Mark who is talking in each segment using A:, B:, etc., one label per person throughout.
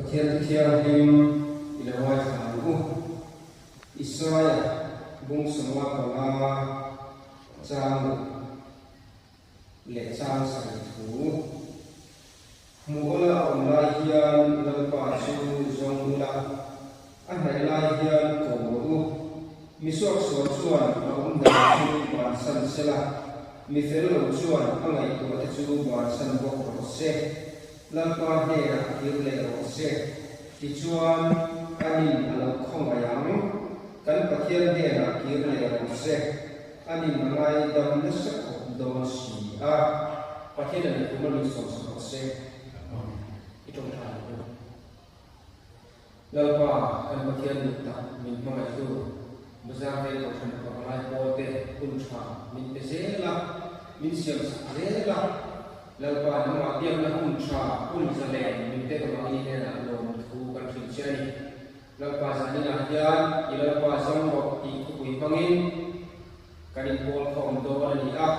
A: Pathian Thu Thianghlim i lo ngaithla ang u. Isaia bung 55 chang leh chang sarih thu. Hmuh awla a awm lai hian Lalpa chu zawng ula, a hnaih lai hian ko rawh u. Mi suaksual chuan a awm dan chu bansan sela, mi fel lo chuan a ngaihtuah te chu bansan bawk rawh se. Lalpa hnenah kir leh rawh se, tichuan anin a lo khawngaih ang. Kan Pathian hnenah kir leh rawh se. An in a ngaidam nasa khawp dawn si a. Pathian a ni kum a min sawmsak rawh se. I tawngtai ang u. Lalpa, kan Pathian duh tak min hmangaihtu, Bazar Veng Kohhran Pavalai Pawl te hun tha min pe zel a, min siamsak zel a. Lalpa, nangmah biakna hun tha, hun zalen min pek avangin i hnenah lawmthu kan hrilh che a ni. Lalpa zaninah hian i Lalpa zawng rawh tih thupui hmangin kan inpawl khawm dawn a ni a.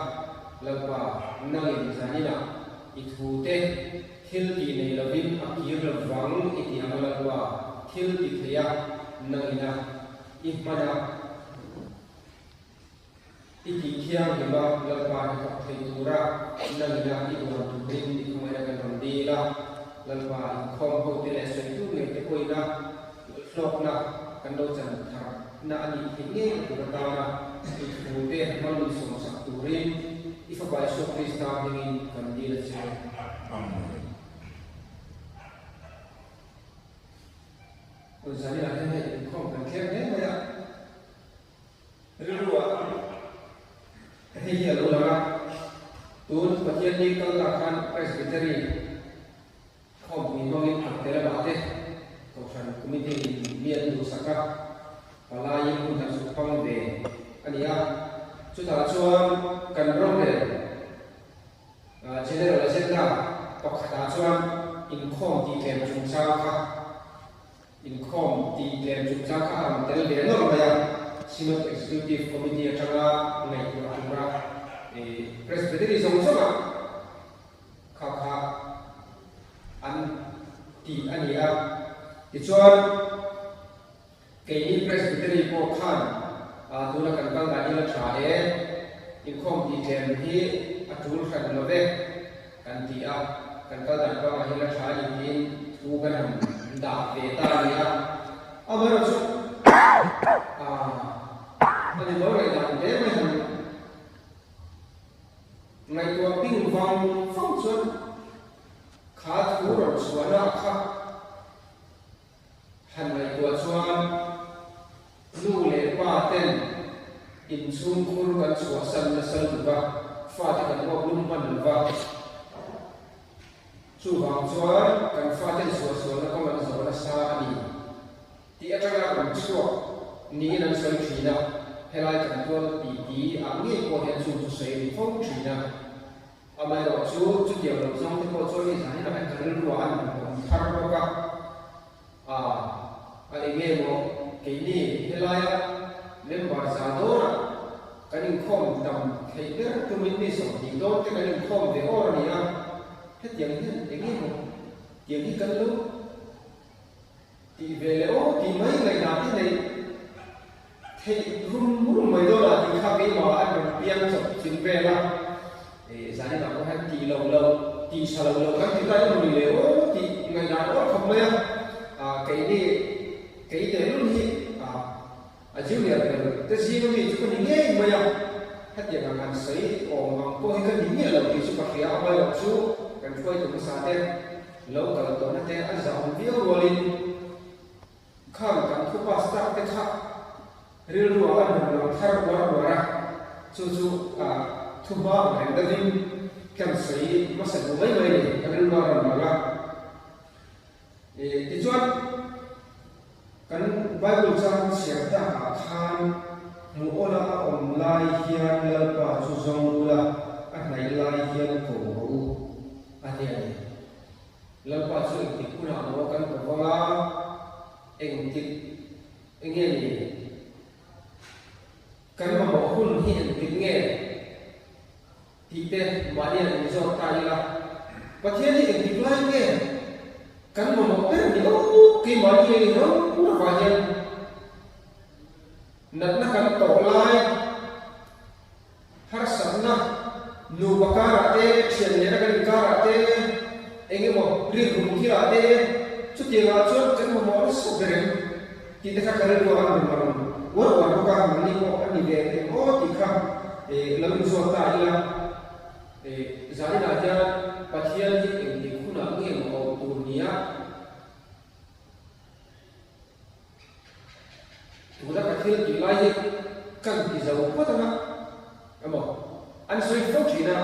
A: Lalpa, nangin zaninah i thute thil tih nei lovin a kir lo vang i ti ang a Lalpa, thil ti thei a, nangina i hman a. I tih thianghlim a, Lalpa hnathawk thei tura nangina i duan turin i khawngaihna kan rawn dil a. Lalpa inkhawm hote leh sawitu ngei te pawhin a hlawkna kan lo chan tharna a nih theih ngei na tur atana i thute hmang min sawmsak turin i Fapa Isua Krista hmingin kan dil a che.
B: Amen.
A: Zaninah hian hei inkhawm kan thleng hle mai a. Rilruah hei hi a lo lang a, tun Pathian ni kal ta khan Presbytery khawmpui hmangin Kawkte lamah te Kohhran Committee in mi an duhsak a, palaiin hun an zuk hmang ve a ni a. Chutah chuan kan rorel General Agenda pakhatah chuan inkhawm tihtlem chungchang kha Inkhawm tih tlem chungchang kha a rawn tel ve nawlh mai a, Synod Executive Committee atanga ngaihtuah tura Presbytery zawng zawngah kha kha an ti a ni a. Tichuan, keini Presbytery pawh khan tuna kan kal dan hi la tha e, inkhawm tih tlem hi a tul hran lo ve. Kan ti a, kan kal dan pangah hian a tha a ni tiin thu kan han dah ve ta a ni a. Amaherawhchu a ni lo reh dan hle mai han ngaihtuah ping vang vang chuan kha thu rawn chhuahna kha Han ngaihtuah chuan nu leh pa ten inchhungkhur kan chhuahsan nasa lutuk a, fate kan uap lum hman lo va. Chuvang chuan kan faten suahsualna kawng an zawh nasa a ni tih atanga rawn chhuak niin an sawi thin a, helai kan tual ti ti ah ngei pawh hian chung chu sawi a ni fo thin a. Amaherawh chu chutiang lo zawng te pawh chuan hei zan inah hian ka rilru ah an rawn thar bawk a, ah a eng nge maw keini helaia member za dawrah kan inkhawm tam theih ber tumin mi 20 dawn te kan inkhawm ve awr a ni a, hetiang hian eng nge maw tiang hi kan lo tih ve leh aw tih mai ngaihdan te neih Theih rum rum mai dawn ah tih kha keimah an rawn piang chawp chin vel a, eh zanin ah pawh hian tih loh loh, tih tha loh loh kan ti ta emaw ni le aw tih ngaihdan awl khawp mai a, ah keini kei tehlul hi ah a junior ber te zing ami chu ka ni ngei mai a, hetiang ang han sawi awm ang pawh hi ka ni miah lo tih chu ka hria a, amaherawh chu kan hruaitu hmasa te lo kal tawhna te an zahawm viau rualin, Khang kan thu pass tak te kha rilru ah an rawn lang thar uar uar a, chu chu thu hma ang reng deuhin kan sawi hmasa duh mai mai a ni, ka rilru a rawn lang a. Tichuan kan Bible chang chhiar tak ah khan hmuh awla a awm lai hian Lalpa chu zawng ula, a hnaih lai hian ko rawh u a ti a ni. Lalpa chu engtik hunah maw kan ko vang a, engtik enge ni? Kan mamawh hun hi engtik nge tih te mahni an inzawt ta ila, Pathian hi engtik lai nge? Kan mamawh ber ni lo, keimahni ei rau ravah hian natna kan tawh lai, harsatna, nupa karah te, thian nena kan inkarah te, eng emaw rilru thilah te, chutiangah chuan kan mamawh nasa ber em tih te kha ka rilru a rawn lang uar uar bawk a, nangni pawh a ni ve em aw tih kha lo inzawt ta ila. Zaninah hian Pathian hi engtik hunah nge maw auh tur nia? Tuna ka thil tih lai hi kan ti zo phawt anga emaw an sawi fo thin a,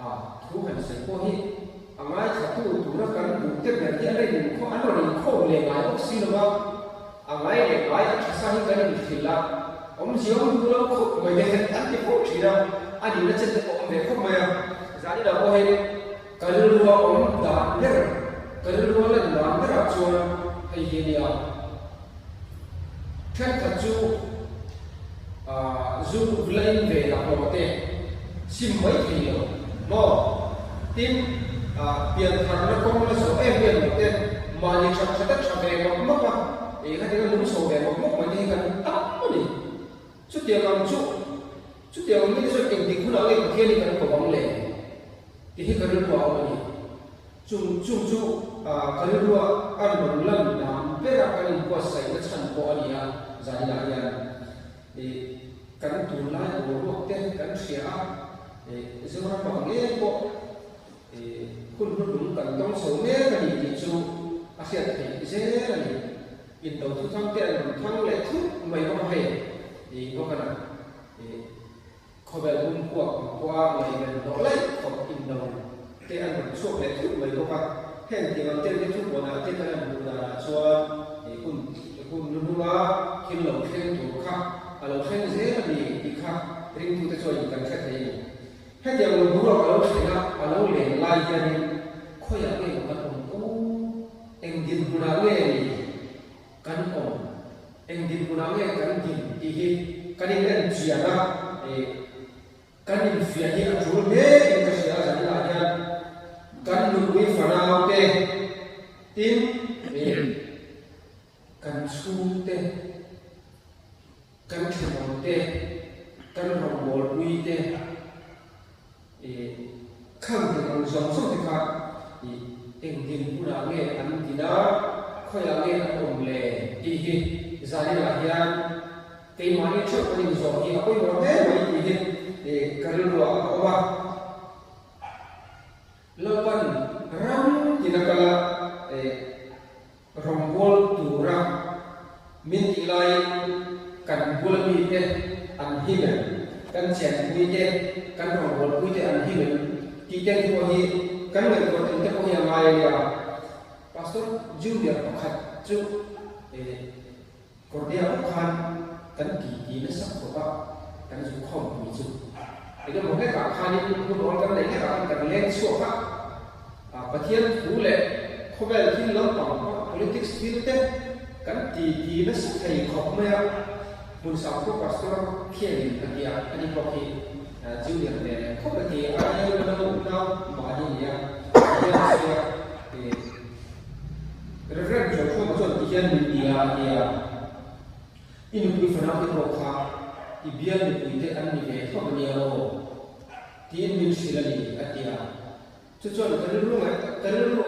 A: a thu han sawi pawh hi a ngaithlatu tura kan duh te ber hi an rawn inkhawm an rawn inkhawm leh ngai bawk si lo va, a ngai leh ngai a tha sa hi kan inhrilh a, awmzia awm duh lo khawp mai te an ti fo thin a, a nihna chen te pawh awm ve khawp mai a, zaninah pawh hei Ka rilrua awm dan ber, ka rilrua lan dan berah chuan hei hi a nia. Thenkhat chu zu la in ve laklawh te sim mai thei lo maw? Tin, piantharna kawng la zawh em em lo te mahni that that a tha ve mawp mawp a, hetianga lungchho ve mawp mawp mai te hi kan tam a ni. Chutiang ang chu, chutiang ang mite chuan engtik hunah nge Pathian hi kan ko ang le? Tih hi ka rilru a awm a ni. Chung chung chu ka rilrua a rawn lan dan bera kan inbuatsaihna chhan pawh a ni a, zaninah hian kan tunlai boruak te kan hria a, Zoram ang ngei pawh hun hnuhnung kan tawng chho mek a ni tih chu a hriat theih zel a ni. Indo thuthang te an rawn thang leh thut mai bawk a hei, bawk a na. Khawvel pum huak ang pawha ngaihven hlawh laih khawp indo te an rawn chhuak leh thut mai bawk a. Heng tiang ang tel te thu puanah te kan han hmuh danah chuan hun hun hnuhnunga thil lo thleng tur kha a lo thleng zel a ni tih kha ringtute chuan kan hre thei a ni. Hetiang lo boruak a lo thlen a, a lo len lai hianin khawiah nge maw kan awm aw? Eng dinhmunah nge ni kan awm? Eng dinhmunah nge kan din tih hi kan in en chian a, kan infiah hi a tul hle in ka hria a, zaninah hian kan nupui fanau te tin kan chhungte, kan thenawm te, kan rawngbawlpui te, Khang dik ang zawng zawng te kha eng dinhmunah nge an din a, khawiah nge an awm le tih hi zaninah hian keimahni theuh kan inzawh hi a pawimawh hle mai tih hi ka rilruah a awm a. Lalpan ram tina kala Rawngbâwl tura min tih laiin kan bula mite an him em? Kan chianpuite, kan rawngbâwlpuite an him em? Tih te pawh hi kan ngaihtuah tel te pawh hi a ngai a nia. Pastor Junior pakhat chu Kawrtea bawk khan kan titi nasa khawp a, kan zu khawmpui chu. Engemaw hlekah khanin hun awl kan neih hlekah khan kan leng chhuak a, Pathian thu leh khawvel thil lampang politics thil te kan titi nasa thei khawp mai a. Hmun Sangkhua Pastor khianin a ti a, ani pawh khi Junior ve leh khawp a ti a, aia nau nau mahni nia Pathian a sawi a. Rev. Joshua chuan ti hian min ti a, a ti a, I nupui fanau te pawh kha i bial nupui te an ni ve tho a nia aw, tiin min hrilh a ni, a ti a. Chu chuan ka rilru ngaih ka rilru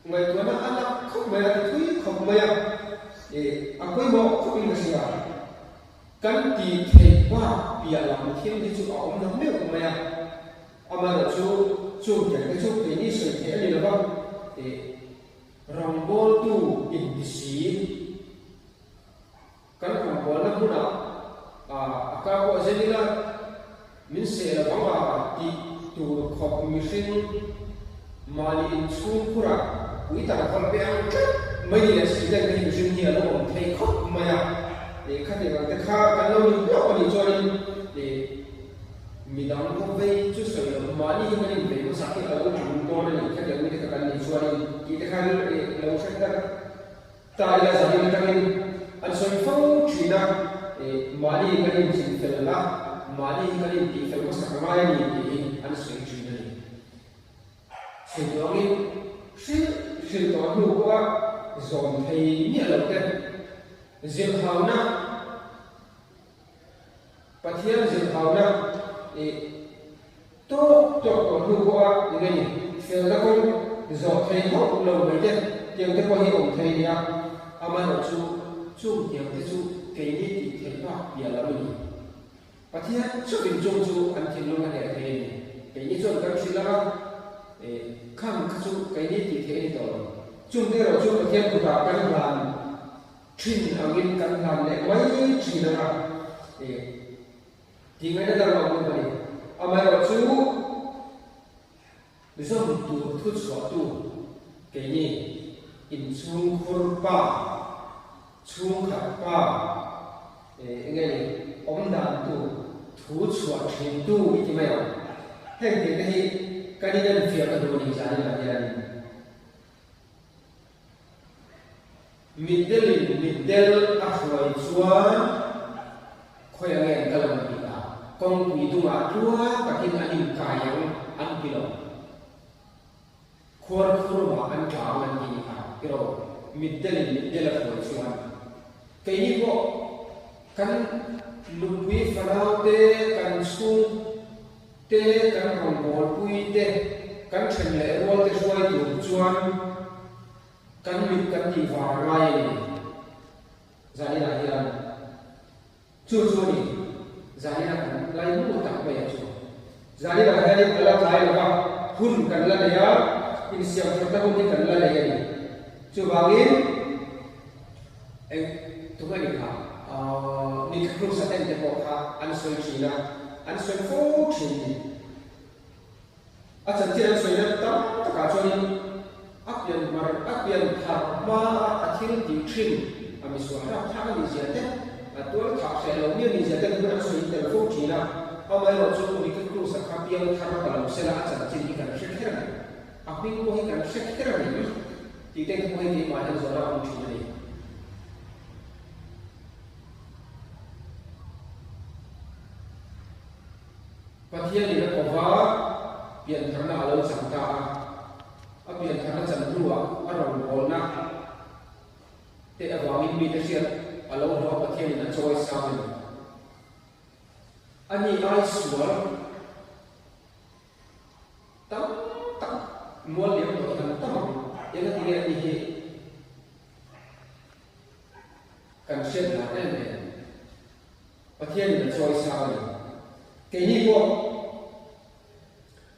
A: ngaihtuahna a lak khawp mai a, ti thui khawp mai a, ih a pawimawh khawpin ka hria. Kan ti theih bak piah lam thil hi chu a awm lo meuh mai a. Amaherawh chu, chung tiang te chu keini sawi theih a ni lo va, tih rawngbawltu inti si kan rawngbawlna hmunah a ka pawh zen ila min seh lo vang a tih tur khawp mihring mahni inchhung khurah pui tak hawlh pe ang tlat mai ni leh si ten hi mihring hi a lo awm thei khawp mai a, khatiang ang te kha kan lo ni hlauh a nih chuanin Midang pawh vei chu sawi lo, mahni hi kan invei hmasak hi a lo ṭum dawn a ni, khatiang mite kha kan nih chuanin tih te khan lo hre tak ta ila zanin atangin an sawi fo ṭhin a, mahni hi kan inchhin fel a, mahni hi kan intih fel hmasak a ngai a ni tih hi an sawi ṭhin a ni. Sawi duh angin. Hrilh hrilh tawh hnu pawha zawm thei miah lo te, zirhauna, Pathian zirhauna ih tawk tawk tawh hnu pawha eng a ni, felna kawng zawh thei hauh lo mai te, tiang te pawh hi awm thei nia, amaherawhchu chung tiang te chu keini tih theih bak piah lam a ni. Pathian chauhin chung chu an thinlung a hneh thei a ni. Keini chuan kan hrilh ang a, e, khang kha chu keini tih theih a ni tawh lo. Chung te erawh chu Pathian kutah kan hlan thin angin kan hlan leh mai thin ang a, e, tih ngaihna dang a awm lo a ni. Amaherawhchu, Zawm tur thu chhuahtu keini inchhungkhur pa, chhungkhat pa, eng nge ni, awm dan tur thu chhuah thintu i ti mai ang. Heng tih te hi kan inenfiah ka duh a ni zanin ah hianin. Mitdelin mitdel a hruai chuan khawi ange an kal ang tih a, kawngpui dungah tluang takin an inkai ang an ti lo. Khuar khurmah an tla ang an ti ni kha tiraw, mitdelin mitdel a hruai chuan. Keini pawh kan nupui fanau te, kan chhung te, kan rawngbawlpui te, kan then leh rual te hruai tur chuan, Kan mit kan tih vang ngai a ni. Zaninah hian chu chu a ni. Zaninah kan laimu tak mai a chu. Zaninah hianin ka la tlai lo va, hun kan la nei a, insiam thatna hun hi kan la nei a ni. Chuvangin eng tunge ni kha ni thlusa ten te pawh kha an sawi thin a, an sawi fo thin ni. A chanchin an sawina tam takah chuanin a pian mar a pian thar hmaa a thil tih thin a misual hrap thlak a nih zia te, a tual thah hreh lo mi a nih zia te chu an sawi tel fo thin a. Amaherawhchu Nicky Cruz-a kha piang thar ta lo sela a chanchin hi kan hre kher a ni. A hming pawh hi kan hre kher a ni tih te pawh hi keimah hian zawhna a awm thin a ni. Pathianin a kova piantharna a lo chang ta a, a piantharna chan hnuah a rawngbawlna te avangin mite hriat a lo hlawh a, Pathianin a chawi sang a ni. Ani ai sual tam tak mual liam tawh hi an tam ang, engati nge ani hi kan hriat dan em em. Pathianin a chawi sang a ni. Keini pawh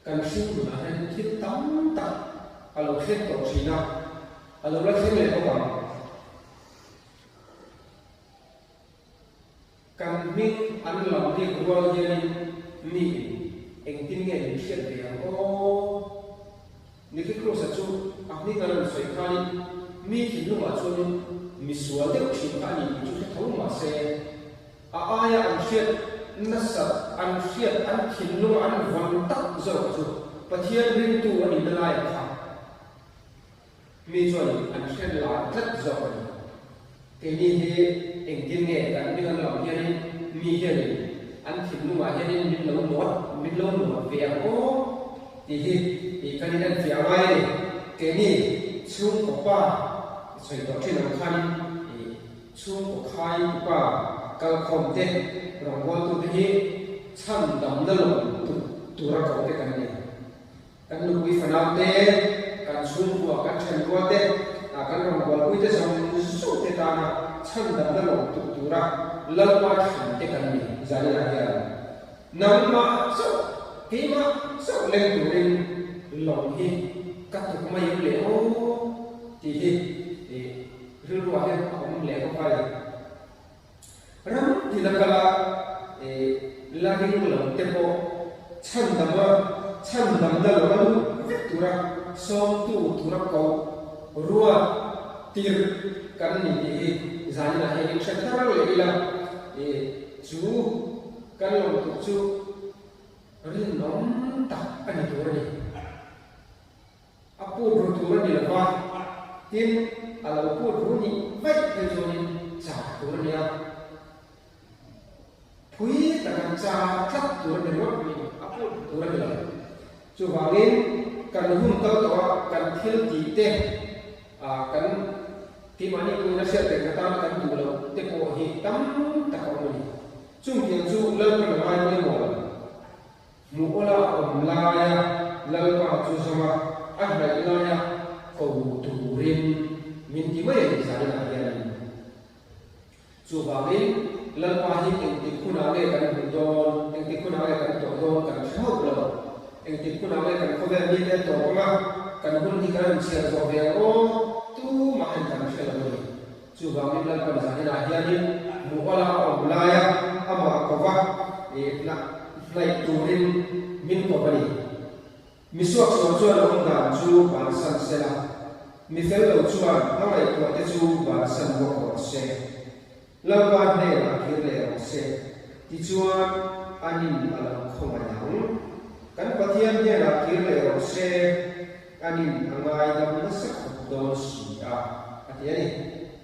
A: kan hringnunah hian thil tam tak a lo thleng tawh thin a, a lo la thleng leh bawk ang. Kan hming an lam rik rual hianin miin engtin nge min hriat ve ang aw? Nicky Cruz-a chu a hming a rawn sawi khanin mi thinlungah chuanin misual deuh thin kha a ni tih chu hre tho mah se, a aia an hriat nasat, an hriat, an thinlunga an vawn tak zawk chu Pathian ringtu a nihna laiah kha mi chuanin an hre lar tlat zawk a ni. Keini hi engtin nge kan hming an lam hianin mi hianin an thinlungah hianin min lo nawt, min lo nawt ve ang aw tih hi ih kan inenfiah a ngai a ni. Keini chhungkaw pa sawi tawh thin ang khanin ih chhungkaw khai upa kalkhawm te rawngbawltute hi chhan damna lawm tura ko te kan ni. Kan nupui fanau te, kan chhungkua, kan thenrua te, kan rawngbawlpui te zawng zawng te tana chhandamna lawm tuk tura Lalpa thlan te kan ni zaninah hian nangmah chauh, keimah chauh leng turin lawm hi ka tuk mai em le aw tih hi rilruah hian a awm leh bawk a ni. Ram tina kala la ring lo te pawh chhandama chhandamna lo a lut vek tura sawmtu tura koh ruat tirh kan ni tih hi zaninah hian in hre thar leh ila chu kan lawmtuk chu rinawm tak a ni tur a ni. A put ru tur a ni lo va, tin, a lo put ru nih vaih phei chuanin char tur a ni a. Phui taka char tlat tur a ni ringawt mai a ni, a put ru tur a ni lo. Chuvangin. kan hun kal tawh a kan thil tih te kan keimahni pawhin a hriat reng atan kan duh loh te pawh hi tam tak a awm a ni. Chungtiang chu Lalpan a ngai pawimawh lo. Hmuh awla a awm laia Lalpa chu zawng a, a hnaih laia ko turin min ti mai a ni zaninah hianin. Chuvangin, Lalpa hi engtik hunah nge kan hmuh dawn, engtik hunah nge kan tawh dawn kan hre hauh lo. Engtik hunah nge kan khawvel mite a tawp ang a, kan hun hi kan inchhiar zawh ve ang aw, tumahin kan hre lo a ni. Chuvangin Lalpan zaninah hianin hmuh awla a awm laia amah kova hnaih turin min kawp a ni. Mi suaksual chuan a awm dan chu bansan se la, mi fel lo chuan a ngaihtuah te chu bansan bawk rawh se. Lalpa hnenah kir leh rawh se, tichuan anin a lo khawngaih ang. Kan Pathian hnenah kir leh rawh se, anin a ngaidam nasa khawp dawn si a, a ti a ni.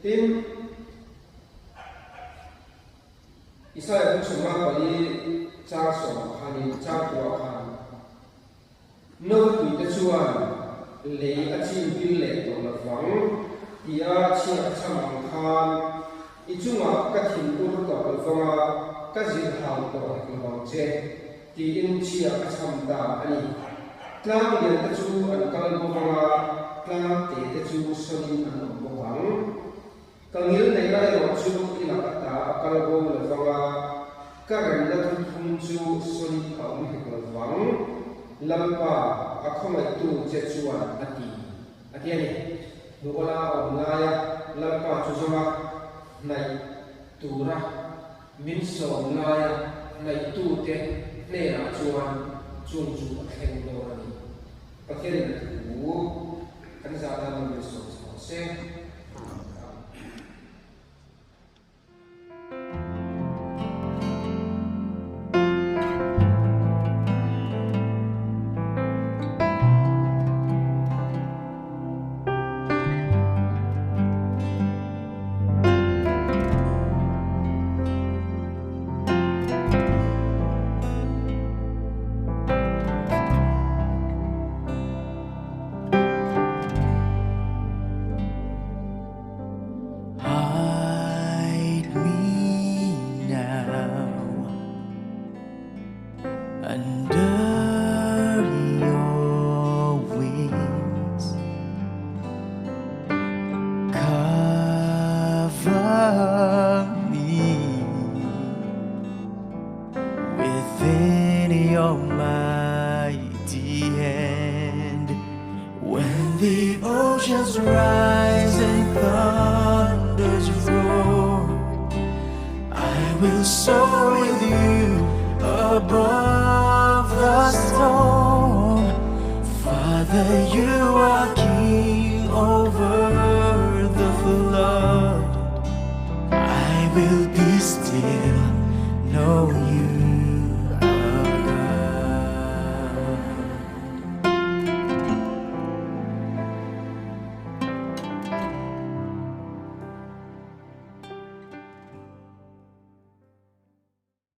A: Tin. Isaia hmuchhunga pali chang sawmah khanin chang tuah khan Notuite chuan lei a chim pil leh tawh lo vang tia chhiat a chham ang khan i chungah ka thin ur tawh lo vang a, ka zilh hau tawh hek lo vang che tiin chhia a chham ta a ni. Tlang lian te chu an kal bo vang a, tlang te te chu sawnin an awm bawk ang. Ka ngil neihna erawh chu i lak ata a kal bo lo vang a, ka remna thuthlung chu sawiin a awm hek lo vang, Lalpa, a khawngaihtu che chuan a ti, a ti a ni. Hmuhawla a awm laia Lalpa chu zawnga hnaih tura min sawm laia hnaihtute hnenah chuan chung chu a thleng dawn a ni. Pathianin a thu kan zah tan lo min sawm chhuak se.
B: Hide me now under your wings. Cover me within your mighty hand. When the oceans rise and thunders roar, I will soar with you above the storm. Father, you.